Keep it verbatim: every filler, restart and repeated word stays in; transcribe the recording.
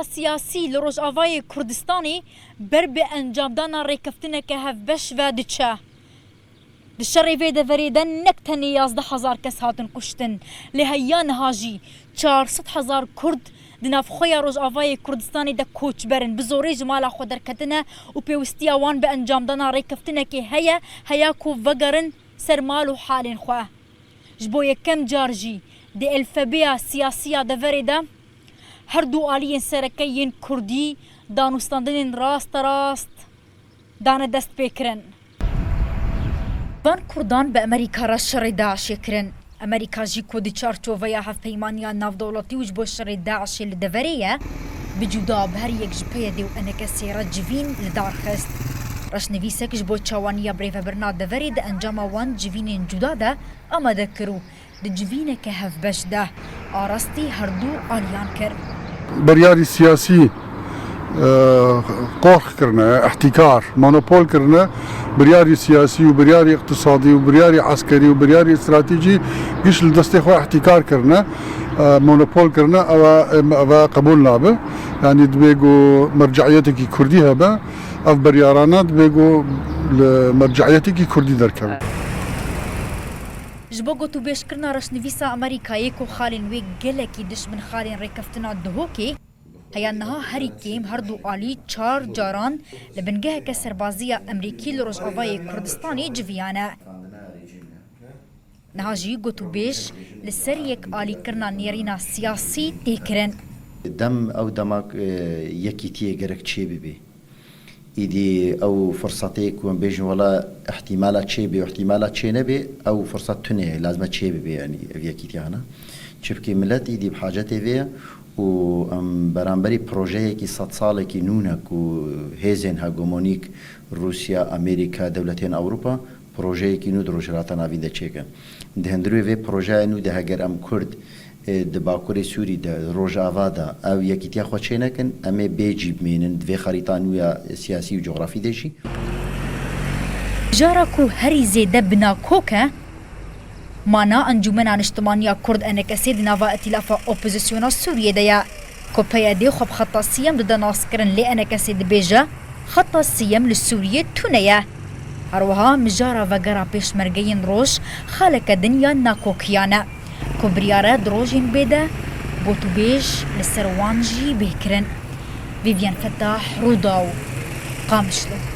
Siyasî li Rojavayê Kurdistanê ber bi encamdana rêkeftineke hevbeş ve diçe. Di şerê vê deverê de nek tenê yazdeh hezar kes hatin kuştin, lê heya niha jî çar sed hezar Kurd di navxweya Rojavayê Kurdistanê de koçber in, bi zorê ji mala xwe derketine û pêwistiya wan bi encamdana rêkeftinekê heye, heya ku vegerin ser mal û halên xwe. Ji bo yekem car jî di elfebeya siyasî ya deverê de her du aliyên sereke yên Kurdî danûstandinên rasterast dane destpêkirin. Van Kurdan bi Amerîka re şerê DAIŞê kirin. Amerîka jî ku di çarçoveya hevpeymaniya navdewletî û ji bo şerê DAIŞê li deverê ye, bi cuda bi her yek ji PYD û ENKSê re civîn li dar xist. Reşnivîsek ji bo çawaniya birêvebirina deverê di encama wan civînên cuda de amade kir û di civîneke hevbeş de arastî herdu aliyan kir. Biryarî siyasî, e, qorx kirine, îhtîkar, monopol kirine, biryarî siyasî û biryarî îqtisadî û biryarî eskerî û biryarî stratejî giş li destê xwe îhtîkar kirine, e, monopol kirine, ew e, ev e qebûl nabe. Yanî dibê ku merciyetekî kurdî hebe, ev biryarane dibê ku li merciyetekî kurdî derkeve. Ji bo gotûbêjkirina reşnivîsa Amerîkayê ku xalên wê gelekî dijmin xalên rêkeftina Duhokê, heya niha herî kêm her du alî çar caran li bingeheke serbazî ya Amerîkî li Rojavayê Kurdistanê civiyane. Niha jî gotûbêj li ser yekalîkirina nêrîna siyasî tê kirin. Dem ew dema, e, yekîtiyê gerek çêbibê. Îdî ew firsatê ku em bêjin wela îhtîmala çêbê û îhtîmala çênebê, ew firsat tune ye, lazim e çêbibe, yanî ev yekîtiya hene. Çimkî milet îdî bi hacetê vê ye û em beramberî projeyekî sed salekî nû ne ku hêzên hegemonîk, Rûsya, Amerîka, dewletên Ewropa, projeyekî nû di Rojhilata Navîn de çêkin. Di hundirê vê projeya nû de heger em Kurd, e, di Bakurê Sûrî de, Rojava de ew yekîtiya xwe çênekin, em ê bê cî bimînin di vê xerîta nû ya siyasî û cografî de jî. Jara ku herî zêde binakok e, mana Encûmena Niştimanî ya Kurd ENKSê di nava Îtîlafa Opozisyona Sûriyê de ye. Ku PYD xwe bi xeta siyem dide naskirin, lê ENKSê dibêje, xeta siyem li Sûriyê tune ye. Her wiha mijara vegera pêşmergeyên roj xaleke din ya nakokiyan e, ku biryar e di rojên bê de gotûbêj li ser wan jî bê kirin. Vîvyen Fetah, Rûdaw, Qamişlo.